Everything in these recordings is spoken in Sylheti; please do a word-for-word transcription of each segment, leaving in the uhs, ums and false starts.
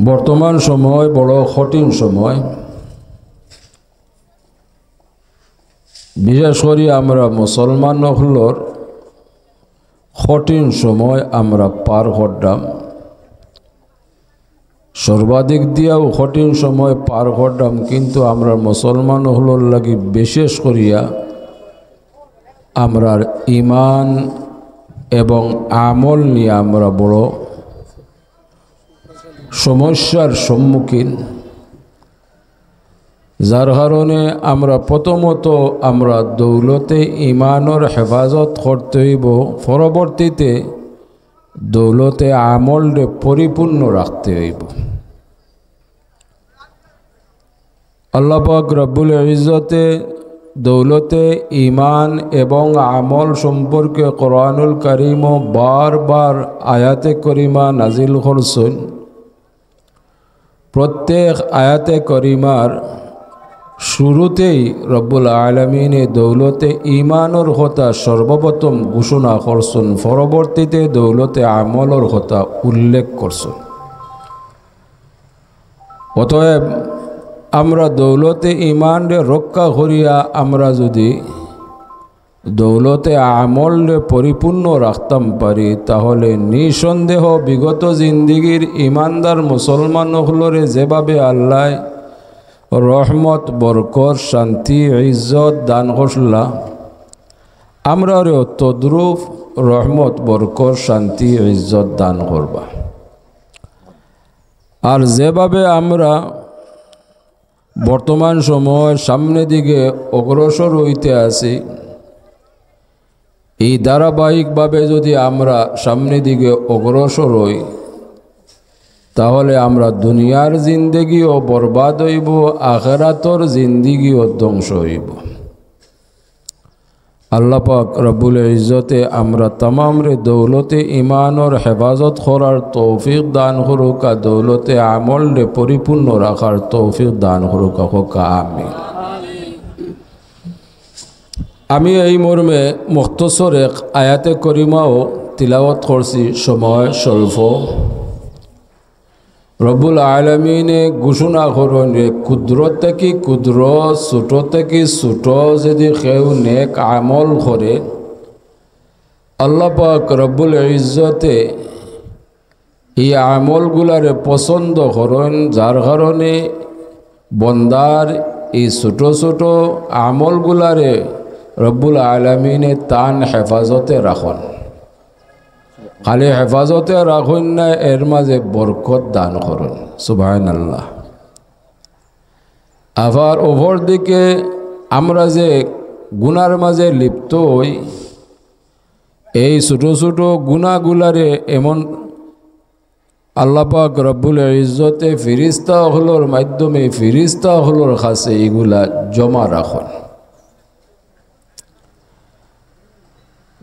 বর্তমান সময় বড় কঠিন সময়। বিশেষ করি আমরা মুসলমান অকলর কঠিন সময় আমরা পার কররাম। সর্বাদিক দিয়াও কঠিন সময় পার কররাম, কিন্তু আমরা মুসলমান অকলর লাগি বিশেষ করিয়া আমরার ইমান এবং আমল নিয়া আমরা বড় সমস্যার সম্মুখীন, যার কারণে আমরা প্রথমত আমরা দৌলতে ইমানর হেফাজত করতে অইবো, পরবর্তীতে দৌলতে আমলরে পরিপূর্ণ রাখতে অইবো। আল্লাহ পাক রব্বুল ইজ্জতে দৌলতে ইমান এবং আমল সম্পর্কে কোরআনুল কারীমো বারবার আয়াতে করিমা নাজিল করছইন। প্রত্যেক আয়াতে করিমার শুরুতেই রব্বুল আলামিনে দৌলতে ইমানর কথা সর্বপ্রথম ঘোষণা করছইন, পরবর্তীতে দৌলতে আমলর কথা উল্লেখ করছইন। অতএব আমরা দৌলতে ইমানরে রক্ষা করিয়া আমরা যদি দৌলতে আমলরে পরিপূর্ণ রাখতাম পারি, তাহলে নিঃসন্দেহ বিগত জিন্দিগির ইমানদার মুসলমান অকলরে যেভাবে আল্লায় রহমত, বরকত, শান্তি, ইজ্জত দান করছলা, আমরারে তদ্রূপ রহমত, বরকত, শান্তি, ইজ্জত দান করবা। আর যেভাবে আমরা বর্তমান সময় সামনে দিকে অগ্রসর অইতে আছি, এই ধারাবাহিকভাবে যদি আমরা সামনে দিকে অগ্রসর অই, তাহলে আমরা দুনিয়ার জিন্দেগিও বরবাদ অইবো, আখেরাতর জিন্দেগিও ধ্বংস অইবো। আল্লাহ পাক রব্বুল ইজ্জতে আমরা তামামরে দৌলতে ইমানর হেফাজত করার তৌফিক দান করুকা, দৌলতে আমলরে পরিপূর্ণ রাখার তৌফিক দান করুকা, কউকা আমিন। আমি এই মর্মে মুখতসর এক আয়াতে করিমাও তিলাওয়াত করছি, সময় স্বল্প। রব্বুল আলামিনে ঘোষণা করইন, ক্ষুদ্র থাকি ক্ষুদ্র, ছোট থাকি ছোট যদি কেউ নেক আমল করে, আল্লাহ পাক রব্বুল ইজ্জতে এই আমলগুলারে পছন্দ করইন, যার কারণে বন্দার এই ছোট ছোট আমলগুলারে রব্বুল আলামিনে তান হেফাজতে রাখইন। খালি হেফাজতে রাখইন না, এর মাঝে বরকত দান করইন। সুবহানাল্লাহ। আবার অপর দিকে আমরা যে গুনার মাঝে লিপ্ত অই, এই ছোট ছোট গুনাগুলারে এমন আল্লাহ পাক রব্বুল ইজ্জতে ফিরিস্তা অকলর মাধ্যমে ফিরিস্তা অকলর কাছে ইগুলা জমা রাখইন।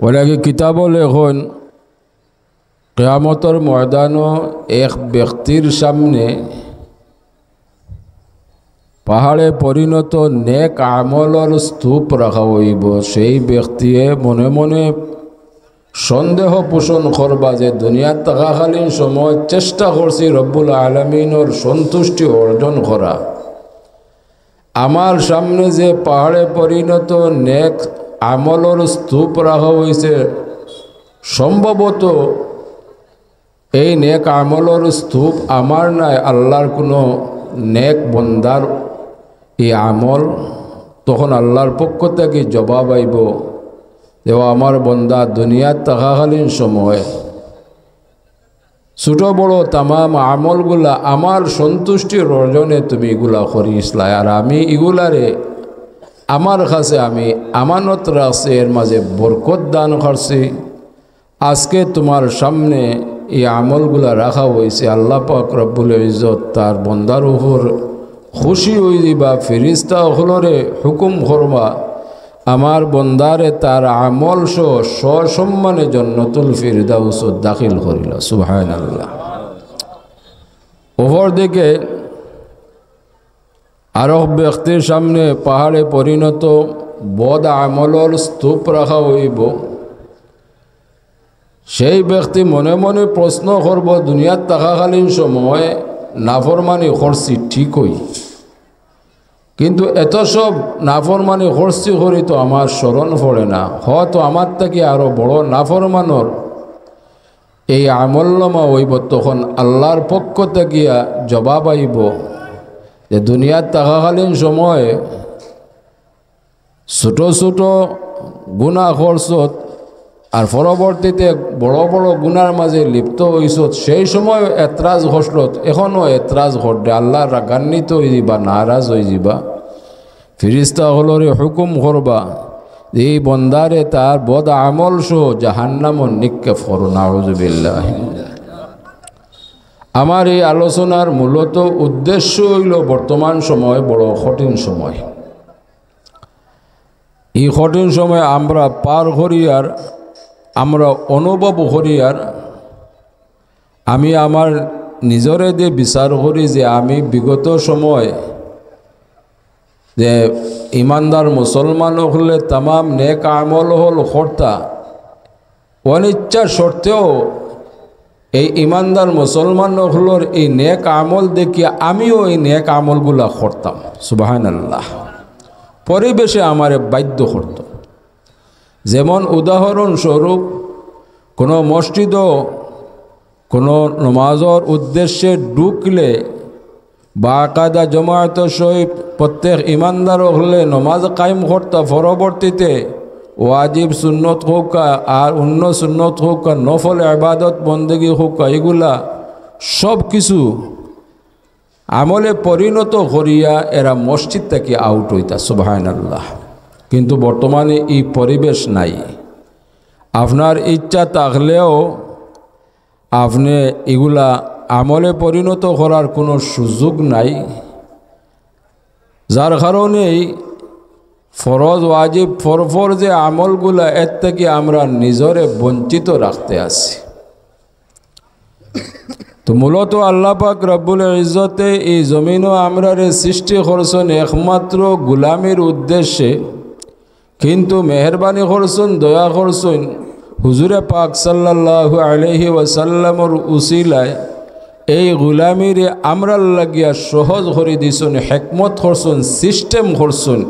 অলাকি কিতাবো লেখইন, কিয়ামতর ময়দানো এক ব্যক্তির সামনে পাহাড়ে পরিণত নেক আমলর স্তূপ রাখা অইবো। সেই ব্যক্তিয়ে মনে মনে সন্দেহ পোষণ করবা যে দুনিয়াত থাকাকালীন সময় চেষ্টা করছি রব্বুল আলামিনর সন্তুষ্টি অর্জন করা। আমার সামনে যে পাহাড়ে পরিণত নেক আমলর স্তূপ রাখা অইছে, সম্ভবত এই নেক আমলর স্তূপ আমার নায়, আল্লাহর কুনু নেক বন্দার এই আমল। তখন আল্লাহর পক্ষ থাকি জবাব আইবো যে, "ও আমার বন্দা, দুনিয়াত থাকাকালীন সময় ছোট বড় তামাম আমলগুলা আমার সন্তুষ্টির অর্জনে তুমি ইগুলা করিছলায়, আর আমি ইগুলারে আমার কাছে আমি আমানত রাখছি, এর মাঝে বরকত দান করছি। আজকে তুমার সামনে এই আমলগুলা রাখা অইছে।" আল্লাহ পাক রব্বুল ইজ্জত তার বন্দার উপর খুশি অইযিবা, ফিরিস্তা অকলরে হুকুম করবা, "আমার বন্দারে তার আমল সহ সসম্মানে জন্নতুল ফিরদাউসত দাখিল করিল।" সুবহানাল্লাহ। অপরদিকে আরক ব্যক্তির সামনে পাহাড়ে পরিণত বদ আমলর স্তূপ রাখা অইবো। সেই ব্যক্তি মনে মনে প্রশ্ন করবো, দুনিয়াত থাকাকালীন সময় নাফরমানি করছি ঠিকই, কিন্তু এত সব নাফরমানি করছি করি তো আমার স্মরণ পড়ে না। হয়তো আমার থাকি আরো বড় নাফরমানর এই আমলনামা অইবো, তখন আল্লাহর পক্ষ থাকিয়া জবাব আইবো যে দুনিয়াত থাকাকালীন সময়ে ছোট ছোট গুনাহ করছত, আর পরবর্তীতে বড় বড় গুনার মাঝে লিপ্ত অইছত, সেই সময় এতরাজ করছত, এখনো এতরাজ করবে, আল্লাহ রাগান্বিত অইযিবা, নারাজ অইযিবা। ফিরিস্তা অকলরে হুকুম করবা যে এই বন্দারে তার বদ আমল সহ জাহান্নামো নিক্ষেপ করো। নাউজুবিল্লাহ। আমার এই আলোচনার মূলত উদ্দেশ্য অইলো বর্তমান সময় বড় কঠিন সময়। এই কঠিন সময় আমরা পার করিয়ার, আমরা অনুভব করিয়ার, আমি আমার নিজরে দে বিচার করি যে আমি বিগত সময় যে ইমানদার মুসলমান অকলে তামাম নেক আমল অকল করতা, অনিচ্ছা সত্ত্বেও এই ইমানদার মুসলমান অকলর এই নেক আমল দেখিয়া আমিও এই নেক আমলগুলা করতাম। সুবহানাল্লাহ। পরিবেশে আমারে বাধ্য করত। যেমন উদাহরণস্বরূপ, কোনো মসজিদও কোনো নমাজর উদ্দেশ্যে ঢুকলে বাকায়দা জমায়েতর সহিত প্রত্যেক ইমানদার অকলে নমাজ কায়েম করতা, পরবর্তীতে ওয়াজিব সুন্নত হউক্কা আর অন্য সুন্নত হউক্কা, নফল ইবাদত বন্দেগি হউক্কা, ইগুলা সব কিছু আমলে পরিণত করিয়া এরা মসজিদ থাকি আউট অইতা। সুবহানাল্লাহ। কিন্তু বর্তমানে এই পরিবেশ নাই। আপনার ইচ্ছা থাকলেও আপনে ইগুলা আমলে পরিণত করার কোনো সুযোগ নাই, যার কারণেই ফরজ ওয়াজিব পরপর যে আমলগুলা, এর থাকি আমরা নিজরে বঞ্চিত রাখতে আছি। তো মূলত আল্লাহ পাক রব্বুল ইজ্জতে এই জমিনও আমরারে সৃষ্টি করছইন একমাত্র গুলামির উদ্দেশ্যে, কিন্তু মেহেরবানি করছইন, দয়া করছইন, হুজুরে পাক সাল্লাল্লাহু আলাইহি ওয়াসাল্লামর উসিলায় এই গুলামিরে আমরার লাগিয়া সহজ করি দিছইন, হেকমত করছইন, সিস্টেম করছইন।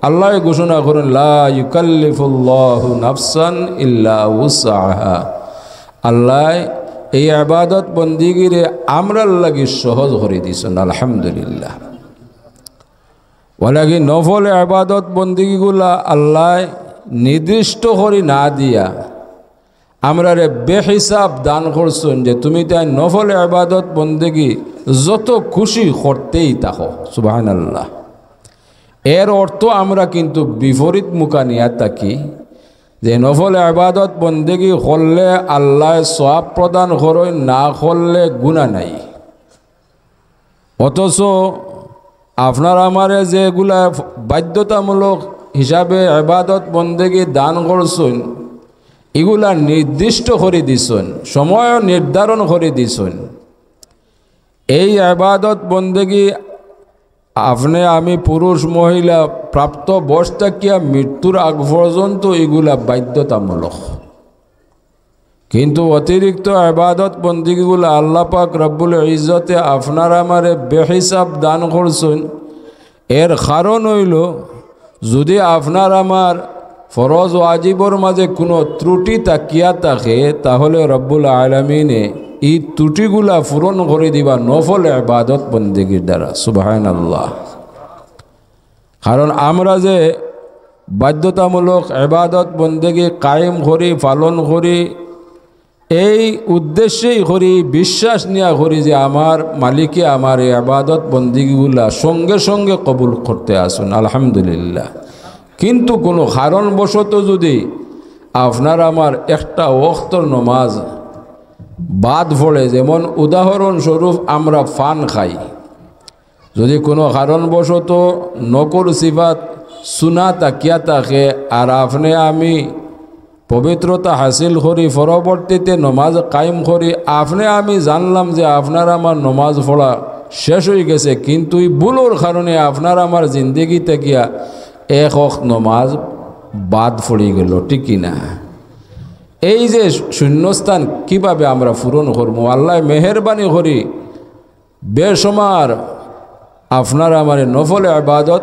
আল্লায় ঘোষণা করইন, "লা ইউকাল্লিফুল্লাহু নাফসান ইল্লা উসআহা।" আল্লায় এই ইবাদত বন্দিগিরে আমরার লাগি সহজ করি দিছইন, আলহামদুলিল্লাহ। অলাগি নফল ইবাদত বন্দিগিগুলা আল্লায় নির্দিষ্ট করি না দিয়া আমরারে বেহিসাব দান করছইন যে তুমি তাই নফল ইবাদত বন্দেগি যত খুশি করতেই থাকো। সুবহানাল্লাহ। এর অর্থ আমরা কিন্তু বিপরীত মুখা নিয়া থাকি যে নফল ইবাদত বন্দেগি করলে আল্লায় সওয়াব প্রদান করইন, না করলে গুনাহ নাই। অথচ আপনার আমারে যেগুলা বাধ্যতামূলক হিসাবে ইবাদত বন্দেগি দান করছইন, ইগুলা নির্দিষ্ট করি দিছইন, সময় নির্ধারণ করি দিছইন। এই ইবাদত বন্দেগি আপনে আমি পুরুষ মহিলা প্রাপ্ত বয়স থাকিয়া মৃত্যুর আগ পর্যন্ত ইগুলা বাধ্যতামূলক। কিন্তু অতিরিক্ত ইবাদত বন্দিগিগুলা আল্লাহ পাক রব্বুল ইজ্জতে আপনার আমারে বেহিসাব দান করছইন। এর কারণ অইলো, যুদি আপনার আমার ফরজ ওয়াজিবর মাঝে কুনু ত্রুটি থাকিয়া থাকে, তাহলে রব্বুল আলামিনে ই ত্রুটিগুলা পূরণ করি দিবা নফল ইবাদত বন্দিগির দ্বারা। সুবহানাল্লাহ। কারণ আমরা যে বাধ্যতামূলক ইবাদত বন্দেগি কায়েম করি, পালন করি, এই উদ্দেশ্যেই করি, বিশ্বাস নিয়া করি যে আমার মালিকে আমার এই ইবাদত বন্দিগিগুলা সঙ্গে সঙ্গে কবুল করতে আছইন, আলহামদুলিল্লাহ। কিন্তু কুনু কারণবশত যুদি আপনার আমার একটা ওয়াক্তর নমাজ বাদ পড়ে, যেমন উদাহরণস্বরূপ আমরা পান খাই, যুদি কুনু কারণবশত নকুর সিফাত সুনা থাকিয়া থাকে, আর আপনে আমি পবিত্রতা হাসিল করি, পরবর্তীতে নমাজ কায়েম করি, আপনে আমি জানলাম যে আপনার আমার নমাজ পড়া শেষ অইগেছে, কিন্তু ই ভুলর কারণে আপনার আমার জিন্দেগি থাকিয়া এক ওয়াক্ত নমাজ বাদ পড়ি গেলো, ঠিক কি না? এই যে শূন্যস্থান কিভাবে আমরা পূরণ করমু? আল্লায় মেহেরবানি করি বেসুমার আপনার আমারে নফল ইবাদত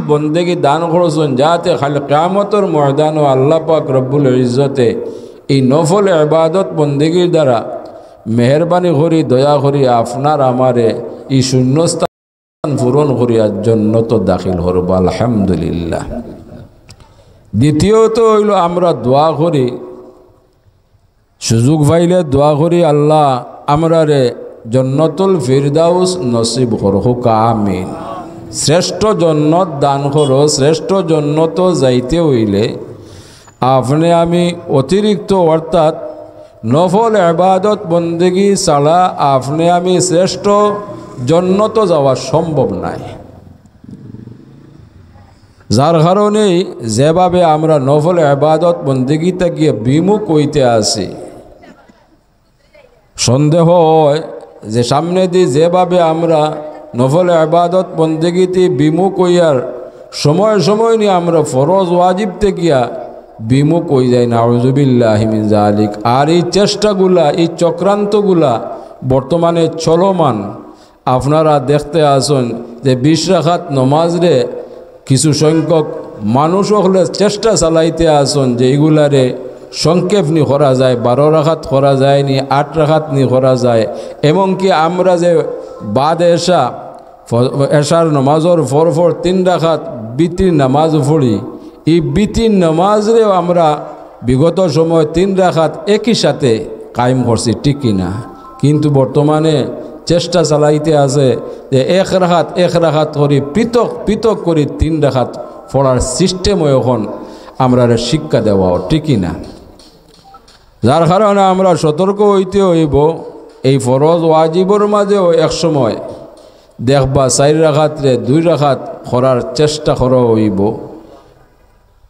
বন্দেগি দান করছইন, যাতে কাইল কিয়ামতর ময়দানো আল্লাহ পাক রব্বুল ইজ্জতে ই নফল ইবাদত বন্দেগির দ্বারা মেহেরবানি করি, দয়া করি আপনার আমারে ই শূন্যস্থান পূরণ করিয়া জন্নতো দাখিল করবা। আলহামদুলিল্লাহ। দ্বিতীয়ত অইলো, আমরা দোয়া করি, সুযোগ পাইলে দোয়া করি, আল্লাহ আমরারে জন্নতুল ফিরদাউস নসিব করউক্কা, আমিন। শ্রেষ্ঠ জন্নত দান করো। শ্রেষ্ঠ জন্নতো যাইতে অইলে আপনে আমি অতিরিক্ত অর্থাৎ নফল ইবাদত বন্দেগি ছাড়া আপনে আমি শ্রেষ্ঠ জন্নতো যাওয়া সম্ভব নায়। যার কারণেই যেভাবে আমরা নফল ইবাদত বন্দেগি থাকিয়া বিমুখ অইতে আছি, সন্দেহ অয় যে সামনেদি যেভাবে আমরা নফল ইবাদত বন্দেগিতে বিমুখ অইয়ার সময় সময় নি আমরা ফরজ ওয়াজিব থাকিয়া বিমুখ অইযাই, নাউজুবিল্লাহি মিন জালিক। আর ই চেষ্টাগুলা, ই চক্রান্তগুলা বর্তমানে চলমান। আপনারা দেখতে আছইন যে বিশ রাকাত নমাজরে কিছু সংখ্যক মানুষ অকলে চেষ্টা চালাইতে আছইন যে ইগুলারে সংক্ষেপ নি করা যায়, বারো রাকাত করা যায় নি, আট রাকাত নি করা যায়। এমনকি আমরা যে বাদ এশা, ফ-, এশার নমাজর পর পর তিন রাকাত বিতির নমাজ পড়ি, ই বিতির নমাজরেও আমরা বিগত সময় তিন রাকাত একই সাথে কায়েম করছি, ঠিক কি না? কিন্তু বর্তমানে চেষ্টা চালাইতে আছে যে এক রাকাত এক রাকাত করি পৃথক পৃথক করি তিন রাকাত পড়ার সিস্টেমও এখন আমরারে শিক্ষা দেওয়া, ঠিক কি না? যার কারণে আমরা সতর্ক অইতে অইবো। এই ফরজ ওয়াজিবর মাঝেও এক সময় দেখবা চাইর রাকাতরে দুই রাকাত করার চেষ্টা করা অইবো।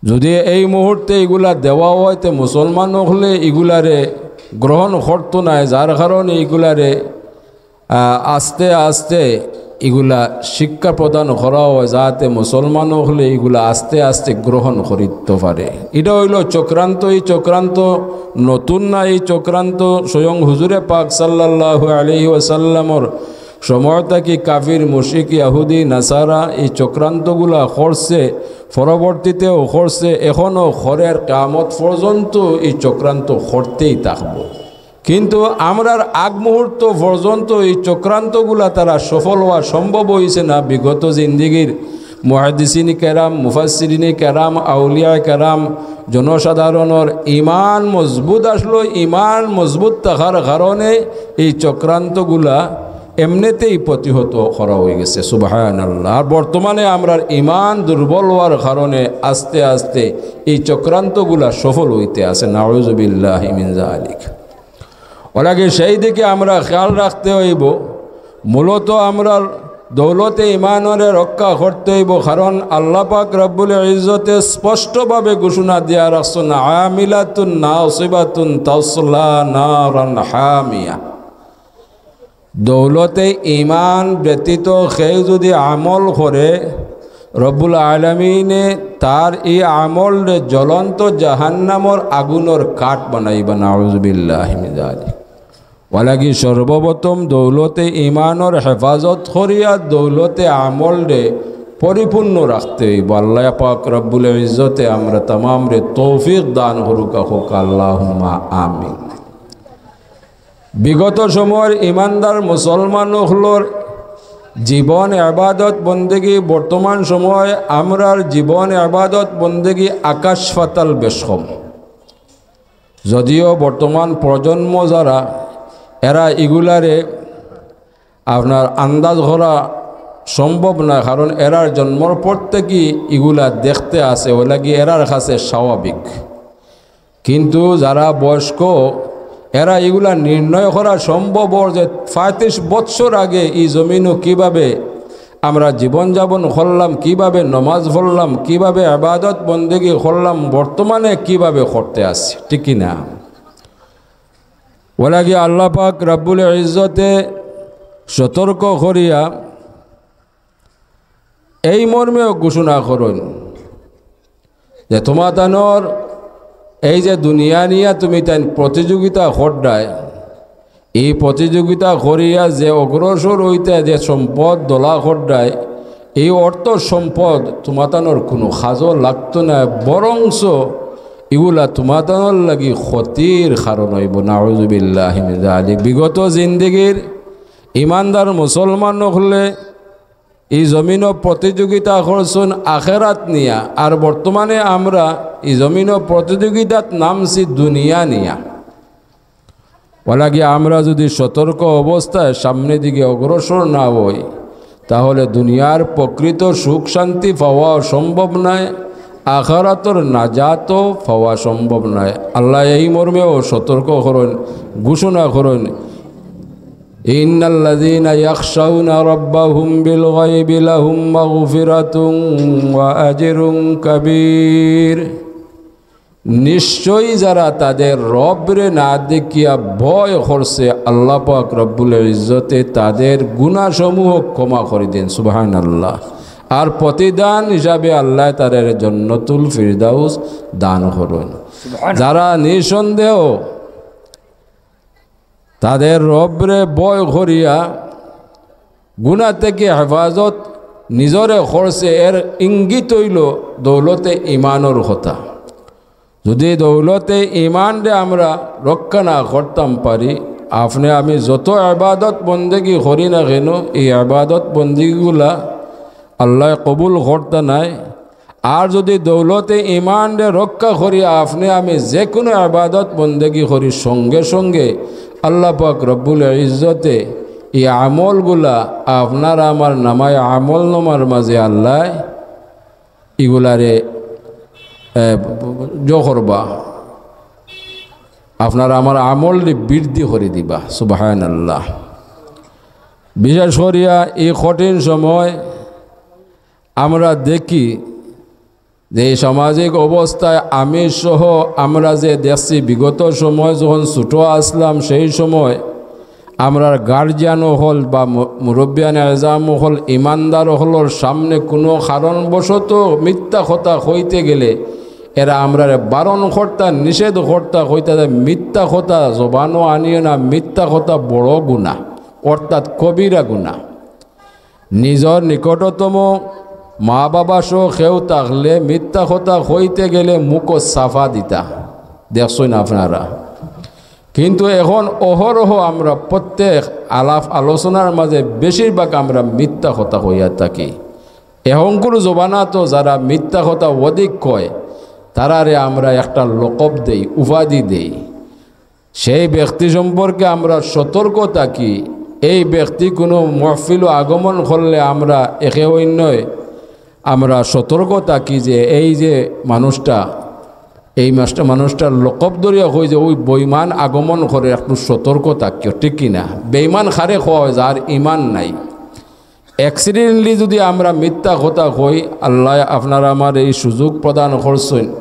যুদি এই মুহূর্তে ইগুলা দেওয়া অয়, তে মুসলমান অকলে ইগুলারে গ্রহণ করতো নায়, যার কারণে ইগুলারে, আহ, আস্তে আস্তে ইগুলা শিক্ষা প্রদান করা অয়, যাতে মুসলমান অকলে ইগুলা আস্তে আস্তে গ্রহণ করিতো পারে। ইটা অইলো চক্রান্ত। ই চক্রান্ত নতুন না, ই চক্রান্ত স্বয়ং হুজুরে পাক সাল্লাল্লাহু আলাইহি ওয়াসাল্লামর সময় থাকি কাফির, মুশরিক, ইয়াহুদি, নাসারা ই চক্রান্তগুলা করছে, পরবর্তীতেও করছে, এখনো করের, কিয়ামত পর্যন্ত ই চক্রান্ত করতেই থাকবো। কিন্তু আমরার আগ মুহূর্ত পর্যন্ত ই চক্রান্তগুলা তারা সফল অওয়া সম্ভব অইছে না। বিগত জিন্দেগির মুহাদ্দিসিন কেরাম, মুফাসসিরিন কেরাম, আউলিয়া কেরাম, জনসাধারণর ইমান মজবুত আছলো। ইমান মজবুত থাকার কারণে ই চক্রান্তগুলা এমনেতেই প্রতিহত করা অইগেছে। সুবহানাল্লাহ। আর বর্তমানে আমরার ইমান দুর্বল অওয়ার কারণে আস্তে আস্তে ই চক্রান্তগুলা সফল অইতে আছে। নাউজুবিল্লাহি মিন জালিক। অলাগি সেই দিকে আমরা খেয়াল রাখতে অইবো। মূলত আমরার দৌলতে ইমানরে রক্ষা করতে অইবো, কারণ আল্লাহ পাক রব্বুল ইজ্জতে স্পষ্টভাবে ঘোষণা দিয়া রাখছইন, "আমিলাতুন নাসিবাতুন তাসলা নারান হামিয়া।" দৌলতে ইমান ব্যতীত কেউ যুদি আমল করে, রব্বুল আলামিনে তার ই আমলরে জ্বলন্ত জাহান্নামর আগুনর কাঠ বানাইবা। নাউজুবিল্লাহি মিন জালিক। অলাগি সর্বপ্রথম দৌলতে ইমানর হেফাজত করিয়া দৌলতে আমলরে পরিপূর্ণ রাখতে অইবো। আল্লাহ পাক রব্বুল ইজ্জতে আমরা তামামরে তৌফিক দান করুক্কা, কউক্কা আল্লাহুম্মা আমিন। বিগত সময়র ইমানদার মুসলমান অকলর জীবন এবাদত বন্দেগি, বর্তমান সময় আমরার জীবন এবাদত বন্দেগি আকাশ পাতাল বেশ কম। যদিও বর্তমান প্রজন্ম যারা, এরা ইগুলারে আপনার আন্দাজ করা সম্ভব নায়, কারণ এরার জন্মর পর থাকি ইগুলা দেখতে আছে, অলাগি এরার কাছে স্বাভাবিক। কিন্তু যারা বয়স্ক, এরা ইগুলা নির্ণয় করা সম্ভব অর যে পঁয়ত্রিশ বৎসর আগে ই জমিনো কিভাবে আমরা জীবনযাপন করলাম, কিভাবে নমাজ পড়লাম, কিভাবে ইবাদত বন্দেগি করলাম, বর্তমানে কিভাবে করতে আছি, ঠিক কি না? অলাগি আল্লাহ পাক রব্বুল ইজ্জতে সতর্ক করিয়া এই মর্মেও ঘোষণা করইন যে, "তুমাতানর এই যে দুনিয়া নিয়া তুমিতাইন প্রতিযোগিতা কররায়, এই প্রতিযোগিতা করিয়া যে অগ্রসর অইতে যে সম্পদ দলা কররায়, এই অর্থ সম্পদ তুমাতানর কুনু কাজো লাগতো নায়, বরংস ইগুলা তুমাতানর লাগি ক্ষতির কারণ অইবো। নাউজুবিল্লাহি মিন যালিক। বিগত জিন্দেগির ইমানদার মুসলমান অকলে ই জমিনো প্রতিযোগিতা করছইন আখেরাত নিয়া, আর বর্তমানে আমরা ই জমিনো প্রতিযোগিতাত নামছি দুনিয়া নিয়া। অলাগি আমরা যুদি সতর্ক অবস্থায় সামনে দিকে অগ্রসর না অই, তাহলে দুনিয়ার প্রকৃত সুখ শান্তি পাওয়া সম্ভব নায়, আখেরাতর নাজাতও পাওয়া সম্ভব নায়। আল্লায় এই মর্মেও সতর্ক করইন, ঘোষণা করইন, إن الذين يخشون ربهم بالغيب لهم مغفرة وأجر كبير। নিশ্চয়ই যারা তাদের রবরে না দেখিয়া ভয় করছে, আল্লাহ পাক রব্বুল ইজ্জতে তাদের গুনাহসমূহ ক্ষমা করি দেন। সুবহানাল্লাহ। আর প্রতিদান হিসাবে আল্লায় তাদের জন্নতুল ফিরদাউস দান করইন। সুবহানাল্লাহ। যারা নিঃসন্দেহ তাদের রবরে ভয় করিয়া গুনা থেকে হেফাজত নিজরে করছে, এর ইঙ্গিত অইলো দৌলতে ইমানর কথা। যুদি দৌলতে ইমানরে আমরা রক্ষা না করতাম পারি, আপনে আমি যত ইবাদত বন্দেগি করি না কেন, এই ইবাদত বন্দেগিগুলা আল্লায় কবুল করতা নায়। আর যুদি দৌলতে ইমানরে রক্ষা করি, আপনে আমি যে কুনু ইবাদত বন্দেগি করি, সঙ্গে সঙ্গে আল্লাহ পাক রব্বুল ইজ্জতে ই আমলগুলা আপনার আমার নামায় আমলনামার মাঝে আল্লায় ইগুলারে, এ, জো করবা, আপনার আমার আমলরে বৃদ্ধি করি দিবা। সুবহানাল্লাহ। বিশেষ করিয়া ই কঠিন সময় আমরা দেখি যে এই সামাজিক অবস্থায় আমি সহ আমরা যে দেখছি, বিগত সময় যখন ছোট আসলাম, সেই সময় আমরার গার্জিয়ান অকল বা মু-, মুরব্বিয়ান এজাম অকল, ইমানদার অকলর সামনে কুনু কারণবশত মিথ্যা কথা কইতে গেলে এরা আমরারে বারণ করতা, নিষেধ করতা, কইতা যে, "মিথ্যা কথা জবানো আনিও না, মিথ্যা কথা বড় গুনা, অর্থাৎ কবিরা গুনা।" নিজর নিকটতম মা বাবা সহ কেউ থাকলে মিথ্যা কথা কইতে গেলে মুখো সাফা দিতা, দেখছইন আপনারা। কিন্তু এখন অহরহ আমরা প্রত্যেক আলাপ আলোচনার মাঝে বেশিরভাগ আমরা মিথ্যা কথা কইয়া থাকি। এখনকুর জমানাত যারা মিথ্যা কথা অধিক কয়, তারারে আমরা একটা লকব দেই, উপাধি দেই। সেই ব্যক্তি সম্পর্কে আমরা সতর্ক থাকি। এই ব্যক্তি কুনু মহফিলো আগমন করলে আমরা একে অন্যয় আমরা সতর্ক থাকি যে এই যে মানুষটা, এই মাস্টার মানুষটার লকব ধরিয়া কই যে ওই বেইমান আগমন করে, একটু সতর্ক থাকিও, ঠিক কি না? বেইমান কারে কওয়া অয়? যার ইমান নাই। Accidentally যুদি আমরা মিথ্যা কথা কই, আল্লায় আপনার আমার এই সুযোগ প্রদান করছইন।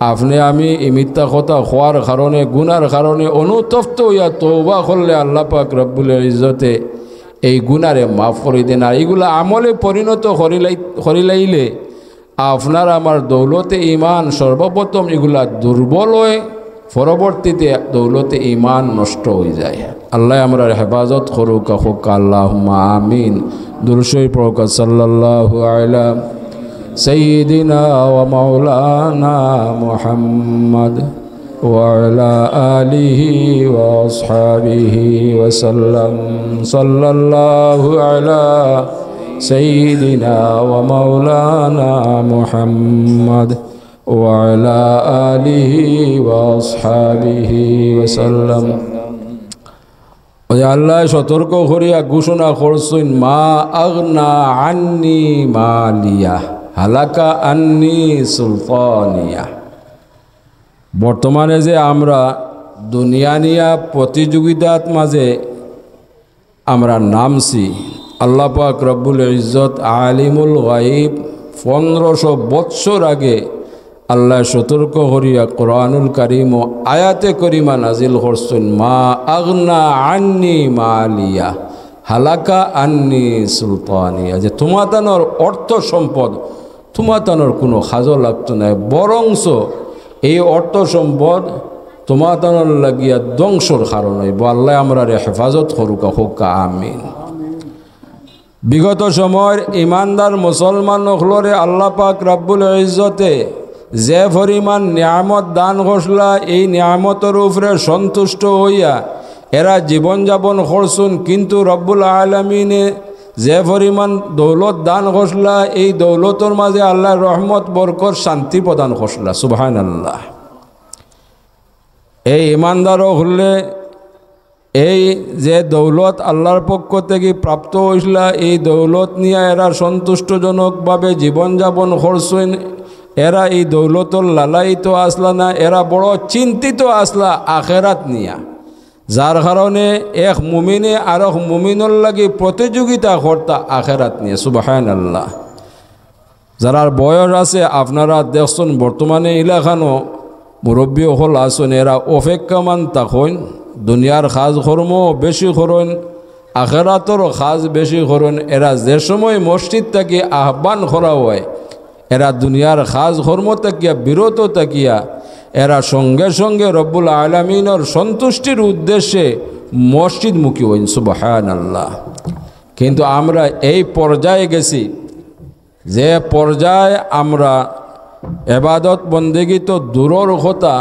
আপনে আমি এই মিথ্যা কথা কওয়ার কারণে, গুনার কারণে অনুতপ্ত অইয়া তওবা করলে আল্লাহ পাক রব্বুল ইজ্জতে এই গুনারে মাফ করি দেন। আর ইগুলা আমলে পরিণত করিলাই-, করিলাইলে আপনার আমার দৌলতে ইমান সর্বপ্রথম ইগুলা দুর্বল অয়, পরবর্তীতে দৌলতে ইমান নষ্ট অই যায়। আল্লায় আমরার হেফাজত করুক, আখুক, আল্লাহুম্মা আমিন। দুরূদ শরীফ পড়ুক, সাল্লাল্লাহু আলা সাইয়্যিদিনা ওয়া মাওলানা মুহাম্মদ ওয়া আলা আলিহি ওয়া আসহাবিহি ওয়া সাল্লাম। সাল্লাল্লাহু আলা সাইয়্যিদিনা ওয়া মাওলানা মুহাম্মদ ওয়া আলা আলিহি ওয়া আসহাবিহি ওয়া সাল্লাম। ওই আল্লায় সতর্ক করিয়া ঘোষণা করছইন, "মা আগনা আন্নি মালিয়া, হালাকা আন্নি সুলতানিয়া।" বর্তমানে যে আমরা দুনিয়া নিয়া প্রতিযোগিতার মাঝে আমরা নামছি। আল্লাহ পাক রব্বুল ইজ্জত আলিমুল গায়ব পনেরোশো বৎসর আগে আল্লায় সতর্ক করিয়া কোরআনুল কারীমো আয়াতে করিমা নাজিল করছইন, "মা আগনা আন্নি মালিয়া, হালাকা আন্নি সুলতানিয়া", যে তুমাতানর অর্থ সম্পদ তুমাতানর কুনু কাজো লাগতো নায়, বরংস এই অর্থ সম্পদ তুমাতানর লাগিয়া ধ্বংসর কারণ অইবো। আল্লায় আমরারে হেফাজত করুকা, কউক্কা আমিন। বিগত সময়র ইমানদার মুসলমান অকলরে আল্লাহ পাক রব্বুল ইজ্জতে যে পরিমাণ নিয়ামত দান করছলা, এই নিয়ামতর উপরে সন্তুষ্ট অইয়া এরা জীবন যাপন করছইন, কিন্তু রব্বুল আলামিনে যে পরিমাণ দৌলত দান করছলা, এই দৌলতর মাঝে আল্লায় রহমত, বরকত, শান্তি প্রদান করছলা। সুবহানাল্লাহ। এই ইমানদার অকলে এই যে দৌলত আল্লাহর পক্ষ থাকি প্রাপ্ত অইছলা, এই দৌলত নিয়া এরা সন্তুষ্টজনকভাবে জীবন যাপন করছইন। এরা এই দৌলতর লালায়িত আছলা না, এরা বড় চিন্তিত আছলা আখেরাত নিয়া, যার কারণে এক মুমিনে আরক মুমিনর লাগি প্রতিযোগিতা করতা আখেরাত নিয়া। সুবহানাল্লাহ। যারার বয়স আছে, আপনারা দেখছইন, বর্তমানে ইলাখানো মুরব্বী অকল আছইন, এরা অপেক্ষমান থাকইন, দুনিয়ার কাজ কর্ম বেশি করইন, আখেরাতর কাজ বেশি করইন। এরা যে সময় মসজিদ থাকি আহ্বান করা অয়, এরা দুনিয়ার কাজ কর্ম থাকিয়া বিরত থাকিয়া এরা সঙ্গে সঙ্গে রব্বুল আলামিনর সন্তুষ্টির উদ্দেশ্যে মসজিদমুখী অইন। সুবহানাল্লাহ। কিন্তু আমরা এই পর্যায়ে গেছি, যে পর্যায়ে আমরা এবাদত বন্দেগী তো দূরর কথা,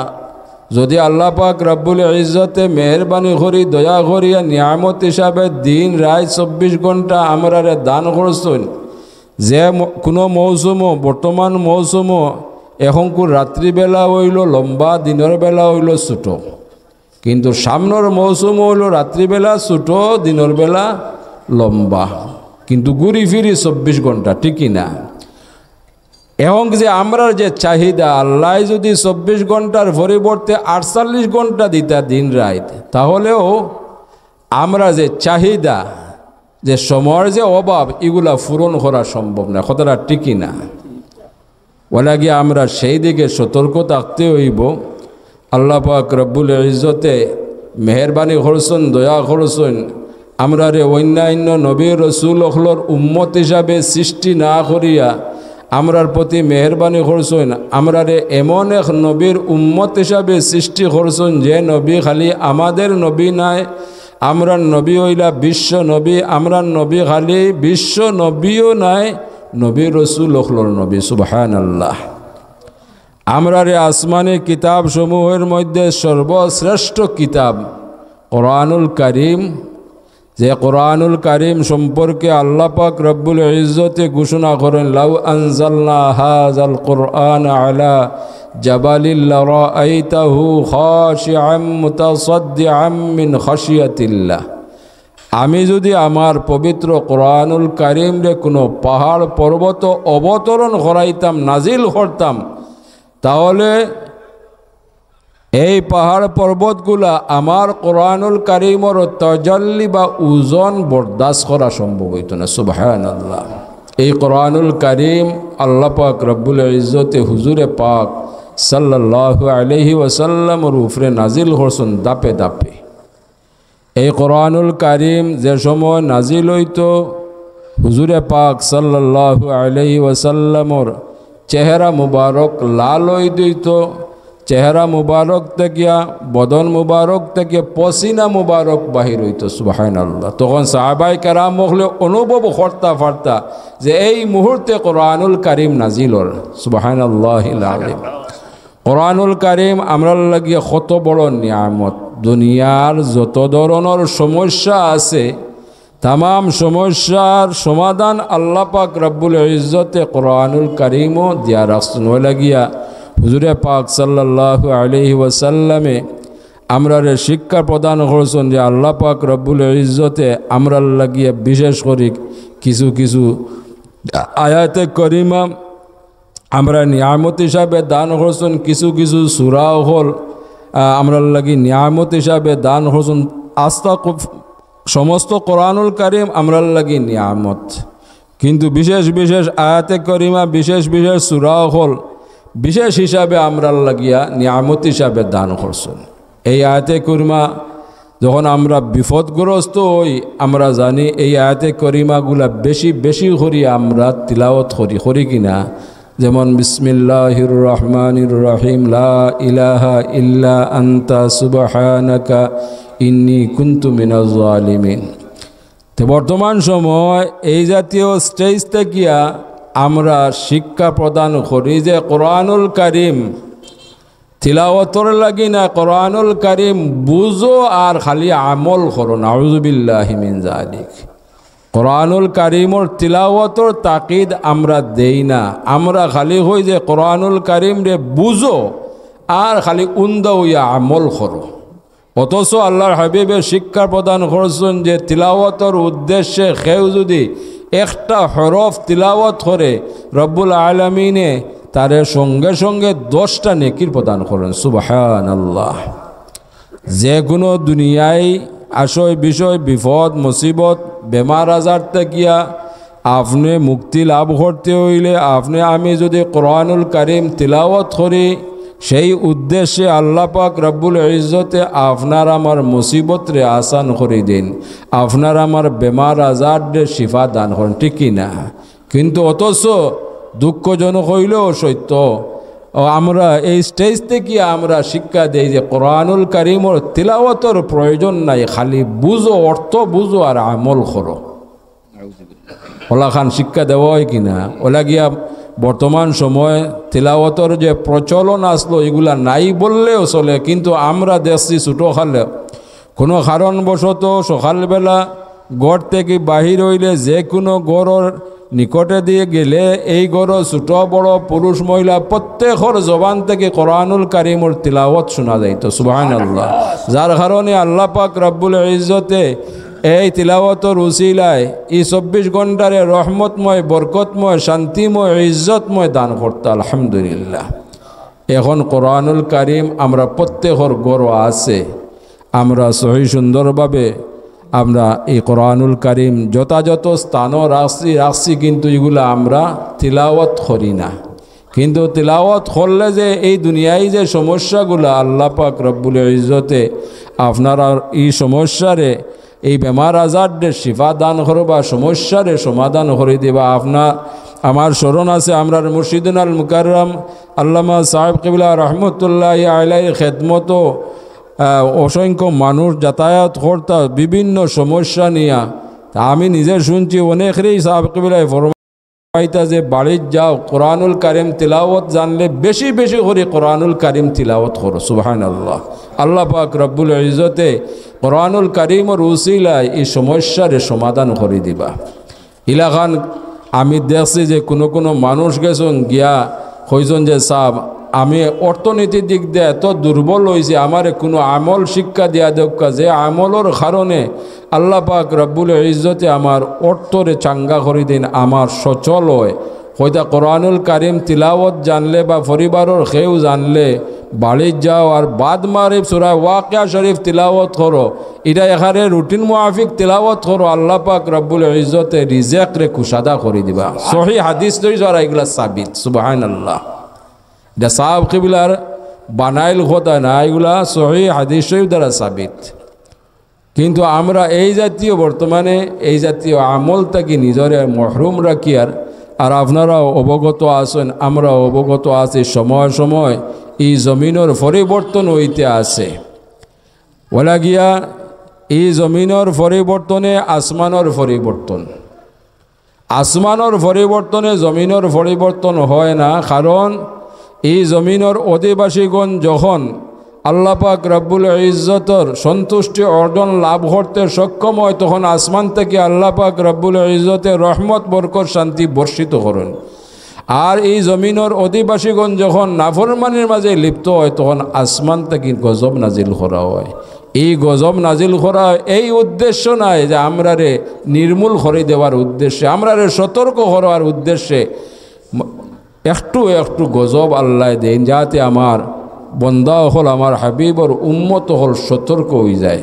যদি আল্লাহ পাক রব্বুল ইজ্জতে মেহেরবানি করি, দয়া করিয়া নিয়ামত হিসাবে দিন রাইত চব্বিশ ঘন্টা আমরারে দান করছইন, যে ম-, কুনু মৌসুমো, বর্তমান মৌসুমো এখনকুর রাত্রিবেলা অইলো লম্বা, দিনর বেলা অইলো ছোট, কিন্তু সামনর মৌসুম অইলো রাত্রিবেলা ছোট, দিনর বেলা লম্বা, কিন্তু ঘুরি ফিরি চব্বিশ ঘন্টা, ঠিক কি না? এখন যে আমরার যে চাহিদা, আল্লায় যদি চব্বিশ ঘন্টার পরিবর্তে আটচল্লিশ ঘন্টা দিতা দিন রাইত, তাহলেও আমরা যে চাহিদা, যে সময়র যে অভাব, ইগুলা পূরণ করা সম্ভব না। কথাটা ঠিক কি না? অলাগি আমরা সেই দিকে সতর্ক থাকতে অইবো। আল্লাহ পাক রব্বুল ইজ্জতে মেহেরবানি করছইন, দয়া করছইন, আমরারে অন্যান্য নবী রসুল অকলর উম্মত হিসাবে সৃষ্টি না করিয়া আমরার প্রতি মেহেরবানি করছইন, আমরারে এমন এক নবীর উম্মত হিসাবে সৃষ্টি করছইন, যে নবী খালি আমাদের নবী নায়, আমরার নবী অইলা বিশ্ব নবী, আমরার নবী খালি বিশ্ব নবীও নায়, নবী রসুল অকলর নবী। সুবহানাল্লাহ। আমরারে আসমানি কিতাব সমূহের মধ্যে সর্বশ্রেষ্ঠ কিতাব কোরআনুল কারীম, যে কোরআনুল কারীম সম্পর্কে আল্লাহ পাক রব্বুল ইজ্জতে ঘোষণা করেন, "লাউ আনজালনা হাযাল কুরআনা আলা জাবালিল লারাআইতাহু খাশিআম মুতাসাদ্দিআম মিন খাশিয়াতিল্লাহ।" আমি যদি আমার পবিত্র কোরআনুল কারীমরে কুনু পাহাড় পর্বত অবতরণ করাইতাম, নাজিল করতাম, তাহলে এই পাহাড় পর্বতগুলা আমার কোরআনুল কারীমর তাজাল্লি বা ওজন বরদাস্ত করা সম্ভব অইতো না। সুবহানাল্লাহ। এই কোরআনুল কারীম আল্লাহ পাক রব্বুল ইজ্জতে হুজুরে পাক সাল্লাল্লাহু আলাইহি ওয়াসাল্লামর উপরে নাজিল করছইন ধাপে ধাপে। এই কোরআনুল কারীম যে সময় নাজিল অইতো, হুজুরে পাক সাল্লাল্লাহু আলাইহি ওয়াসাল্লামর চেহারা মুবারক লাল অই দিতো, চেহারা মুবারক থাকিয়া, বদন মুবারক থাকিয়া পসিনা মুবারক বাহির অইতো। সুবহানাল্লাহ। তখন সাহাবায়ে কেরাম অকলে অনুভব করতা পারতা যে এই মুহূর্তে কোরআনুল কারীম নাজিল অর। সুবহানাল্লাহিল আযীম। কোরআনুল কারীম আমরার লাগিয়া কত বড় নিয়ামত। দুনিয়ার যত ধরনর সমস্যা আছে, তামাম সমস্যার সমাধান আল্লাহ পাক রব্বুল ইজ্জতে কোরআনুল কারীমো দিয়া রাখছইন। অউ লাগিয়া হুজুরে পাক সাল্লাল্লাহু আলাইহি ওয়াসাল্লামে আমরারে শিক্ষা প্রদান করছইন যে আল্লাহ পাক রব্বুল ইজ্জতে আমরার লাগিয়া বিশেষ করি কিছু কিছু আয়াতে করিমা আমরার নিয়ামত হিসাবে দান করছইন, কিছু কিছু সূরা অকল, আহ, আমরার লাগি নিয়ামত হিসাবে দান করছইন। আস্তা কু-, সমস্ত কোরআনুল কারীম আমরার লাগি নিয়ামত, কিন্তু বিশেষ বিশেষ আয়াতে করিমা, বিশেষ বিশেষ সূরা অকল বিশেষ হিসাবে আমরার লাগিয়া নিয়ামত হিসাবে দান করছইন। এই আয়াতে করিমা যখন আমরা বিপদগ্রস্ত অই, আমরা জানি এই আয়াতে করিমাগুলা বেশি বেশি করি আমরা তিলাওয়াত করি, করি কি না? যেমন বিসমিল্লাহির রহমানির রহিম, লা ইলাহা ইল্লা আনতা সুবহানাকা ইন্নী কুনতু মিনাজ জালিমিন। তো বর্তমান সময় এই জাতীয় স্টেজ থাকিয়া আমরা শিক্ষা প্রদান করি যে কোরআনুল কারীম তিলাওয়াতর লাগি না, কোরআনুল কারীম বুঝো আর খালি আমল করো। নাউজুবিল্লাহি মিন জালিক। কোরআনুল কারীমর তিলাওয়াতর তাকিদ আমরা দেই না, আমরা খালি কই যে কোরআনুল কারীমরে বুঝো আর খালি উন্দা অইয়া আমল করো। অথচ আল্লাহর হাবিবে শিক্ষা প্রদান করছইন যে তিলাওয়াতর উদ্দেশ্যে কেউ যুদি একটা হরফ তিলাওয়াত করে, রব্বুল আলামিনে তারে সঙ্গে সঙ্গে দশটা নেকির প্রদান করইন। সুবহানাল্লাহ। যে কুনু দুনিয়াই আশয় বিষয়, বিপদ মুসিবত, বেমার আজার থাকিয়া আপনে মুক্তি লাভ করতে অইলে আপনে আমি যুদি কোরআনুল কারীম তিলাওয়াত করি, সেই উদ্দেশ্যে আল্লাহ পাক রব্বুল ইজ্জতে আপনার আমার মুসিবতরে আসান করি দেইন, আপনার আমার বেমার আজাররে শিফা দান করইন, ঠিক কি না? কিন্তু অথচ দুঃখজনক অইলেও সত্য, ও আমরা এই স্টেজ থাকিয়া আমরা শিক্ষা দেই যে কোরআনুল কারীমর তিলাওয়াতর প্রয়োজন নাই, খালি বুঝো, অর্থ বুঝো আর আমল করো। অলাখান শিক্ষা দেওয়া অয় কি না? অলাগিয়া বর্তমান সময় তিলাওয়াতর যে প্রচলন আছলো, ইগুলা নাই বললেও চলে, কিন্তু আমরা দেখছি ছোটকালে কুনু কারণবশত সকালবেলা ঘর থাকি বাহির অইলে যে কুনু ঘরর নিকটেদি গেলে এই ঘরর ছোট বড় পুরুষ মহিলা প্রত্যেকর জবান থাকি কোরআনুল কারীমর তিলাওয়াত শুনা যাইতো। সুবহানাল্লাহ। যার কারণে আল্লাহ পাক রব্বুল ইজ্জতে এই তিলাওয়াতর উসিলায় ই চব্বিশ ঘন্টারে রহমতময়, বরকতময়, শান্তিময়, ইজ্জতময় দান করতা। আলহামদুলিল্লাহ। এখন কোরআনুল কারীম আমরা প্রত্যেকর ঘরো আছে। আমরা সহি সুন্দরভাবে আমরা এই কোরআনুল কারীম যথাযথ স্থানও রাখছি, রাখছি, কিন্তু ইগুলা আমরা তিলাওয়াত করি না। কিন্তু তিলাওয়াত করলে যে এই দুনিয়ায় যে সমস্যাগুলা আল্লাহ পাক রব্বুল ইজ্জতে আপনারা ই সমস্যারে, এই বেমার আজাররে শিফা দান করবা, সমস্যারে সমাধান করি দিবা। আপনার আমার স্মরণ আছে, আমরার মুর্শিদুনাল মুকাররম আল্লামা সাহেব কিবলা রহমতুল্লাহি আলাইহির খেদমতো, আহ, অসংখ্য মানুষ যাতায়াত করতা বিভিন্ন সমস্যা নিয়া। তা আমি নিজে শুনছি, অনেকরেই সাহেব কিবলায় ফরমাইতা যে বাড়িত যাও, কোরআনুল কারীম তিলাওয়াত জানলে বেশি বেশি করি কোরআনুল কারীম তিলাওয়াত করো। সুবহানাল্লাহ। আল্লাহ পাক রব্বুল ইজ্জতে কোরআনুল কারীমর উসিলায় ই সমস্যারে সমাধান করি দিবা। ইলাখান আমি দেখছি যে কুনু কুনু মানুষ গেছইন গিয়া কইছইন যে, "সাব, আমি অর্থনীতির দিক দিয়া এত দুর্বল অইছি, আমারে কুনু আমল শিক্ষা দিয়া দেউক্কা, যে আমলর কারণে আল্লাহ পাক রব্বুল ইজ্জতে আমার অর্থরে চাঙ্গা করি দেইন, আমার সচল অয়।" কইতা কোরআনুল কারীম তিলাওয়াত জানলে বা পরিবারর কেউ জানলে বাড়িত যাও আর বাদ মাগরিব সূরা ওয়াকিয়া শরীফ তিলাওয়াত করো, ইটা এখানে রুটিন মুআফিক তিলাওয়াত করো, আল্লাহ পাক রব্বুল ইজ্জতে রিজেকরে কুশাদা করি দিবা। সহি হাদিস লই যারা ইগুলা সাবিত। সুবহানাল্লাহ। ইটা সাহেব কিবলার বানাইল কথা না, ইগুলা সহি হাদিস শরীফ দ্বারা সাবিত। কিন্তু আমরা এই জাতীয়, বর্তমানে এই জাতীয় আমল থাকি নিজরে মহরুম রাখিয়ার, আর আপনারাও অবগত আছইন, আমরাও অবগত আছি, সময় সময় ই জমিনর পরিবর্তন অইতে আছে। অলাগিয়া ই জমিনর পরিবর্তনে আসমানর পরিবর্তন। আসমানর পরিবর্তনে জমিনর পরিবর্তন হয় না, কারণ ই জমিনর অধিবাসীগণ যখন আল্লাহ পাক রব্বুল ইজ্জতর সন্তুষ্টি অর্জন লাভ করতে সক্ষম হয়, তখন আসমান থাকি আল্লাহ পাক রব্বুল ইজ্জতে রহমত, বরকত, শান্তি বর্ষিত করইন। আর ই জমিনর অধিবাসীগণ যখন নাফরমানির মাঝে লিপ্ত হয়, তখন আসমান থাকি গজব নাজিল করা হয়। ই গজব নাজিল করা হয় এই উদ্দেশ্য নায় যে আমরারে নির্মূল করি দেওয়ার উদ্দেশ্যে, আমরারে সতর্ক করার উদ্দেশ্যে। ম-, একটু একটু গজব আল্লায় দেইন, যাতে আমার বন্দা অকল, আমার হাবিবর উম্মত অকল সতর্ক অইযায়।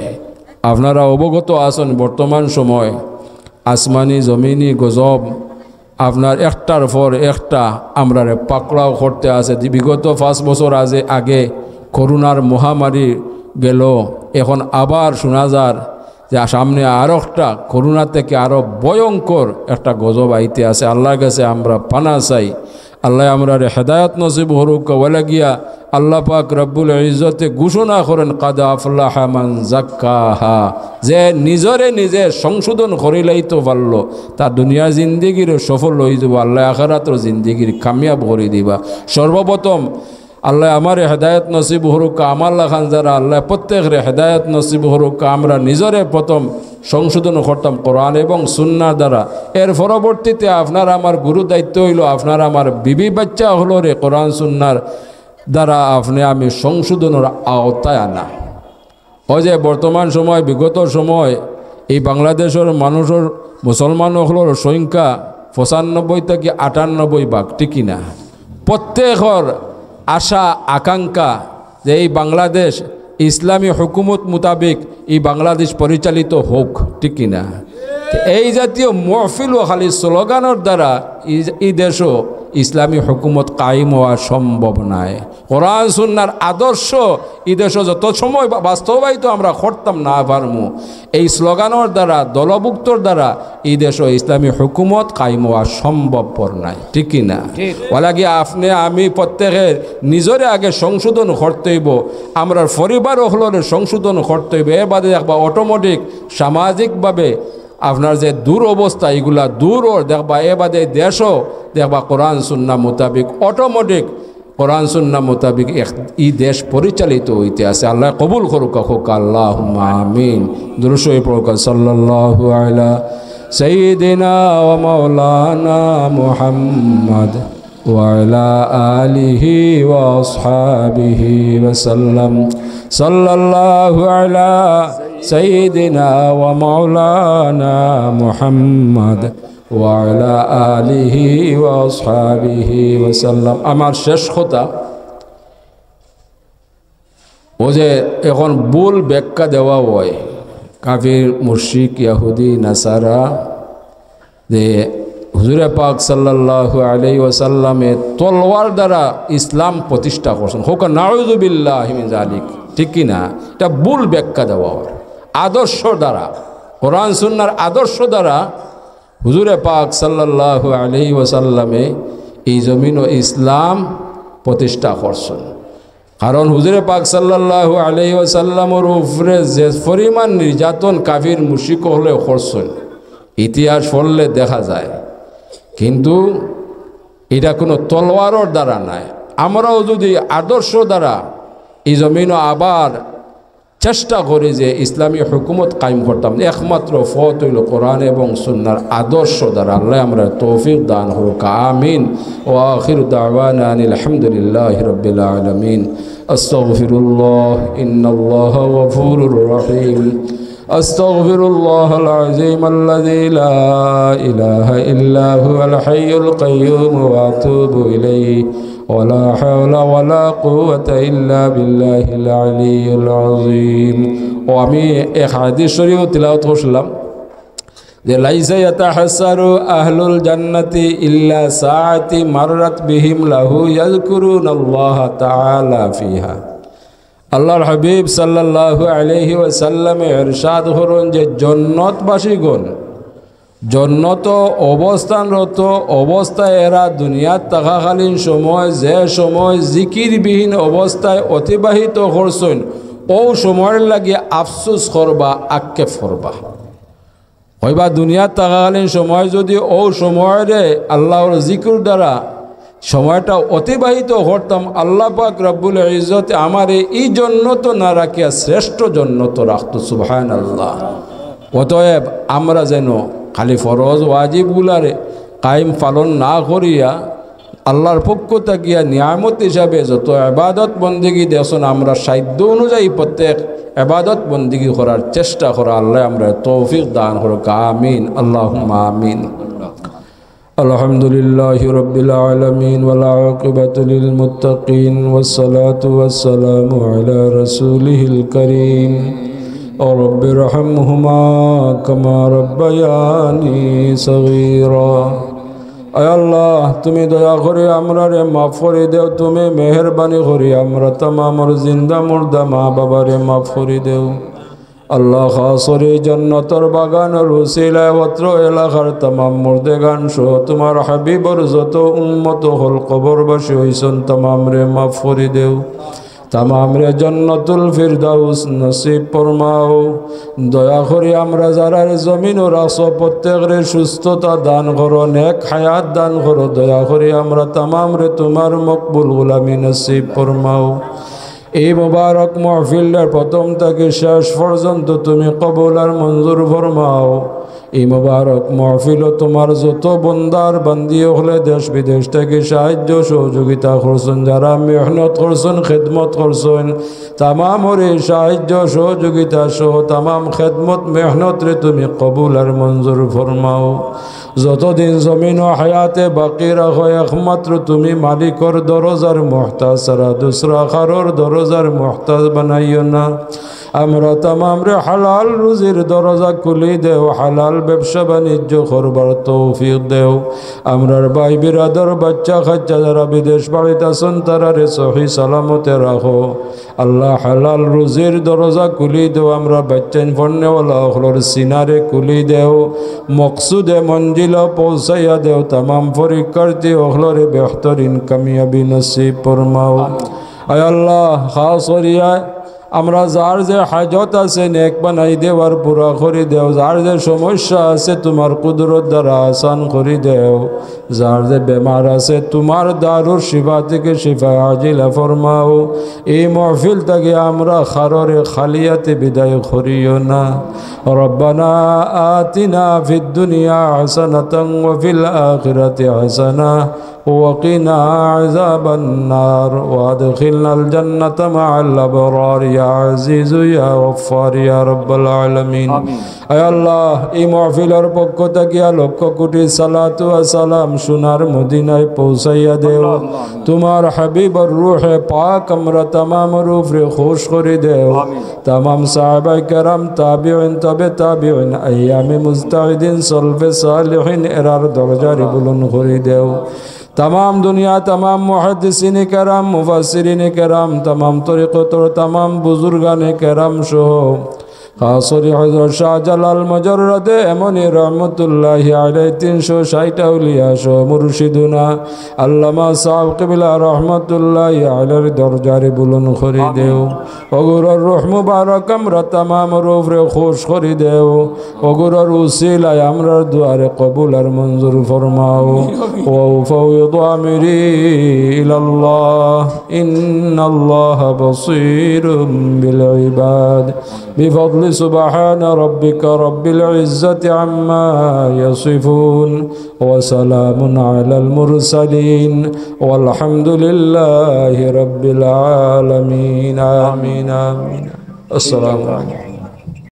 আপনারা অবগত আছইন, বর্তমান সময় আসমানি জমিনি গজব আপনার একটার পর একটা আমরারে পাকড়াও করতে আছে। যে বিগত পাঁচ বছর আজে, আগে করোনার মহামারী গেল, এখন আবার শুনা যার যে সামনে আরো একটা করোনা থাকি আরো ভয়ঙ্কর একটা গজব আইতে আছে। আল্লাহর কাছে আমরা পানা চাই, আল্লায় আমরারে হেদায়েত নসিব করুক্কা। ওয়ালা গিয়া আল্লাহ পাক রব্বুল ইজ্জতে ঘোষণা করেন, "কাদ আফলাহা মান জাক্কাহা।" যে নিজরে নিজে সংশোধন করিলাইতো পারলো, তার দুনিয়ার জিন্দেগিরও সফল অইযিবো, আল্লায় আখেরাতর জিন্দেগির কামিয়াব করি দিবা। সর্বপ্রথম আল্লায় আমারে হেদায়েত নসিব করুক্কা, আমার লাখান যারা, আল্লায় প্রত্যেকরে হেদায়েত নসিব করুক্কা। আমরা নিজরে প্রথম সংশোধন করতাম কোরআন এবং সুন্নাহর দ্বারা। এর পরবর্তীতে আপনার আমার গুরু দায়িত্ব অইলো আপনার আমার বিবি বাচ্চা অকলরে কোরআন সুন্নাহর দ্বারা আপনে আমি সংশোধনর আওতায় আনা। অউ যে বর্তমান সময়, বিগত সময় এই বাংলাদেশর মানুষর, মুসলমান অকলর সংখ্যা পঁচানব্বই থাকি আটানব্বই ভাগ, ঠিক কি না? প্রত্যেকর আশা আকাঙ্ক্ষা যে এই বাংলাদেশ ইসলামী হুকুমত মোতাবেক এই বাংলাদেশ পরিচালিত হোক, ঠিক কি না? এই জাতীয় মহফিলও খালি স্লোগানর দ্বারা ই, ই দেশও ইসলামী হুকুমত কায়েম অওয়া সম্ভব নায়। কোরআন সুন্নাহর আদর্শ ই দেশো যত সময় বা-, বাস্তবায়িত আমরা করতাম না পারমু, এই স্লোগানর দ্বারা, দলভুক্তর দ্বারা ই দেশো ইসলামী হুকুমত কায়েম অওয়া সম্ভবপর নায়, ঠিক কি না? ঠিক। ওয়ালা গিয়া আপনে আমি প্রত্যেকে নিজরে আগে সংশোধন করতে অইবো, আমরার পরিবার অকলরে সংশোধন করতে অইবো। এর বাদে দেখবা অটোমেটিক সামাজিকভাবে আপনার যে দুরবস্থা, ইগুলা দূর অর, দেখবা এর বাদে দেশও দেখবা কোরআন সুন্নাহ মোতাবেক অটোমেটিক কোরআন সুন্নাহ মোতাবেক এক, ই দেশ পরিচালিত অইতে আছে। আল্লায় কবুল করুক্কা, কউক্কা আল্লাহুম্মা আমিন। দুরূদ শরীফ পড়ুক্কা, সাল্লাল্লাহু আলা সাইয়্যিদিনা ওয়া মাওলানা মুহাম্মদ ওয়া আলা আলিহি ওয়া আসহাবিহি ওয়া সাল্লাম। সাল্লাল্লাহু আলা সাইয়্যিদিনা ওয়া মাওলানা মুহাম্মদ ওয়া আলা আলিহি ওয়া আসহাবিহি ওয়া সাল্লাম। আমার শেষ কথা, অউ যে এখন ভুল ব্যাখ্যা দেওয়া অয়, কাফির, মুশরিক, ইয়াহুদি, নাসারা, যে হুজুরে পাক সাল্লাল্লাহু আলাইহি ওয়াসাল্লামে তলোয়ার দ্বারা ইসলাম প্রতিষ্ঠা করছইন। কউক্কা নাউযুবিল্লাহি মিন যালিক, ঠিক কি না? ইটা ভুল ব্যাখ্যা দেওয়া অর। আদর্শ দ্বারা, কোরআন সুন্নাহর আদর্শ দ্বারা হুজুরে পাক সাল্লাল্লাহু আলাইহি ওয়াসাল্লামে ই জমিনো ইসলাম প্রতিষ্ঠা করছইন। কারণ হুজুরে পাক সাল্লাল্লাহু আলাইহি ওয়াসাল্লামর উপরে যে পরিমাণ নির্যাতন কাফির মুশরিক অকলে করছইন, ইতিহাস পড়লে দেখা যায়। কিন্তু ইটা কুনু তলোয়ারর দ্বারা নায়। আমরাও যুদি আদর্শ দ্বারা ই জমিনো আবার চেষ্টা করি যে ইসলামী হুকুমত কায়েম করতাম, একমাত্র পথ অইলো কোরআন এবং সুন্নাহর আদর্শ দ্বারা। আল্লায় আমরারে তৌফিক দান করুক্কা, আমিন। ওয়া আখিরু দাওয়ানা আনিল হামদুলিল্লাহি রাব্বিল আলামিন। আস্তাগফিরুল্লাহ, ইন্নাল্লাহা গফুরুর রহিম। أستغفر الله العظيم الذي لا إله إلا هو الحي القيوم وأتوب إليه ولا حول ولا قوة إلا بالله العلي العظيم. ও আমি এক হাদিস শরীফ তিলাওয়াত করছিলাম যে, ليس يتحسر أهل الجنة إلا ساعة مرت بهم له يذكرون الله تعالى فيها. আল্লাহর হাবিব সাল্লাল্লাহু আলাইহি ওয়াসাল্লামে ইরশাদ করইন যে জন্নতবাসীগণ জন্নত অবস্থানরত অবস্থায় এরা দুনিয়াত থাকাকালীন সময় যে সময় জিকিরবিহীন অবস্থায় অতিবাহিত করছইন, অউ সময়র লাগি আফসোস করবা, আক্ষেপ করবা। কইবা, দুনিয়াত থাকাকালীন সময় যুদি অউ সময়রে আল্লাহর জিকির দ্বারা সময়টা অতিবাহিত করতাম, আল্লাহ পাক রব্বুল ইজ্জতে আমারে ই জন্নত না রাখিয়া শ্রেষ্ঠ জন্নত রাখতো। সুবহানাল্লাহ। অতএব আমরা যেন খালি ফরজ ওয়াজিবগুলারে কায়েম পালন না করিয়া আল্লাহর পক্ষ থাকিয়া নিয়ামত হিসাবে যত ইবাদত বন্দেগী দেছইন, আমরা সাধ্য অনুযায়ী প্রত্যেক ইবাদত বন্দেগী করার চেষ্টা করা। আল্লাহ আমরারে তৌফিক দান করুক্কা, আমিন, আল্লাহুম্মা আমিন। الحمد لله رب العالمين والعاقبة للمتقين والصلاة والسلام على رسوله الكريم رب ارحمهما كما ربياني صغيرا. আয় আল্লাহ, তুমি দয়া করি আমরারে মাফ করি দেও, তুমি মেহেরবানি করি আমরা তামামর জিন্দা মুর্দা মা বাবারে মাফ করি দেও। আল্লাহ, খাস করি এই জন্নতর বাগানর উসিলায় অত্র এলাকার তামাম মুর্দেগান সহ তুমার হাবিবর যত উম্মত অকল কবরবাসী অইছইন, তামামরে মাফ করি দেও, তামামরে জন্নতুল ফিরদাউস নসিব ফরমাও। দয়া করি আমরা যারারে জমিনো রাখছো, প্রত্যেকরে সুস্থতা দান করো, নেক হায়াত দান করো। দয়া করি আমরা তামামরে তুমার মকবুল গোলামি নসিব ফরমাও। এই মোবারক মাহফিলর প্রথম থাকি শেষ পর্যন্ত তুমি কবুল আর মঞ্জুর ফরমাও। এই মোবারক মাহফিলো তুমার যত বন্দার বান্দি অকলে দেশ বিদেশ থাকি সাহায্য সহযোগিতা করছইন, যারা মেহনত করছইন, খেদমত করছইন, তামামর এই সাহায্য সহযোগিতা সহ তামাম খেদমত মেহনতরে তুমি কবুল আর মঞ্জুর ফরমাও। যতদিন জমিনো হায়াতে বাকি রাখো, একমাত্র তুমি মালিকর দরজার মুহতাজ ছাড়া দুসরা কারোর দরজার মুহতাজ বানাইও না। আমরা তামামরে হালাল রুজির দরজা খুলি দেও, হালাল ব্যবসা বাণিজ্য করবার তৌফিক দেও। আমরার ভাই বিরাদর বাচ্চা কাচ্চা যারা বিদেশ বাড়িত আছইন, তারারে সহি সালামতে রাখো। আল্লাহ, হালাল রুজির দরজা খুলি দেও, আমরার বাচ্চাইন পড়নেওয়ালা অকলর সিনারে খুলি দেও, মকসুদে মঞ্জিলো পৌঁছাইয়া দেও, তামাম পরীক্ষার্থী অকলরে বেহতরিন কামিয়াবি নসিব ফরমাও। আয় আল্লাহ, খাস করিয়া আমরা যার যে হাজত আছে নেক বানাই দেও আর পুরা করি দেও, যার যে সমস্যা আছে তুমার কুদরত দ্বারা আসান করি দেও, যার যে বেমার আছে তুমার দারুর শিফা থাকি শিফা আজিলা ফরমাও। এই মাহফিল থাকি আমরা কারোরে খালি আতে বিদায় করিও না। ربنا آتنا في الدنيا حسنة وفي الآخرة حسنة وقنا عذاب النار وأدخلنا الجنة مع الأبرار يا عزيز يا غفار يا رب العالمين. আমিন। আয় আল্লাহ, এই মাহফিলর পক্ষ থাকিয়া লক্ষ কোটি সালাতু ওয়া সালাম সোনার মদিনায় পৌঁছাইয়া দেও। আল্লাহুম্মা আমিন। তুমার হাবিবর রুহে পাক আমরা তামামর উপরে খুশ করি দেও। আমিন। তামাম সাহাবায়ে কেরাম, তাবিঈন, তবে তাবিঈন, আইম্মায়ে মুজতাহিদিন, সলফে সালিহিন, এরার দরজারে বুলন্দ করি দেও। তামাম দুনিয়া, তামাম মুহাদ্দিসিনে কেরাম, মুফাসসিরিনে কেরাম, তামাম তরিকতর তামাম বুজুর্গানে কেরাম সহ খাস করি হযরত শাহজালাল মুজাররদে ইয়ামনি রহমতুল্লাহি আলাইহি, তিনশো ষাইট আউলিয়া সহ মুর্শিদুনা আল্লামা সাহেব কিবলা রহমতুল্লাহি আলাইহির দরজারে বুলন্দ করি দেও। অগুরর রুহ মুবারক আমরা তামামর উপরে খুশ করি দেও। অগুরর উসিলায় আমরার দোয়ারে কবুল আর মঞ্জুর ফরমাও। وأفوض أمري إلى الله إن الله بصير بالعباد. بفضل سبحان ربك رب العزة عما يصفون وسلام على المرسلين والحمد لله رب العالمين. آمين، آمين. السلام عليكم.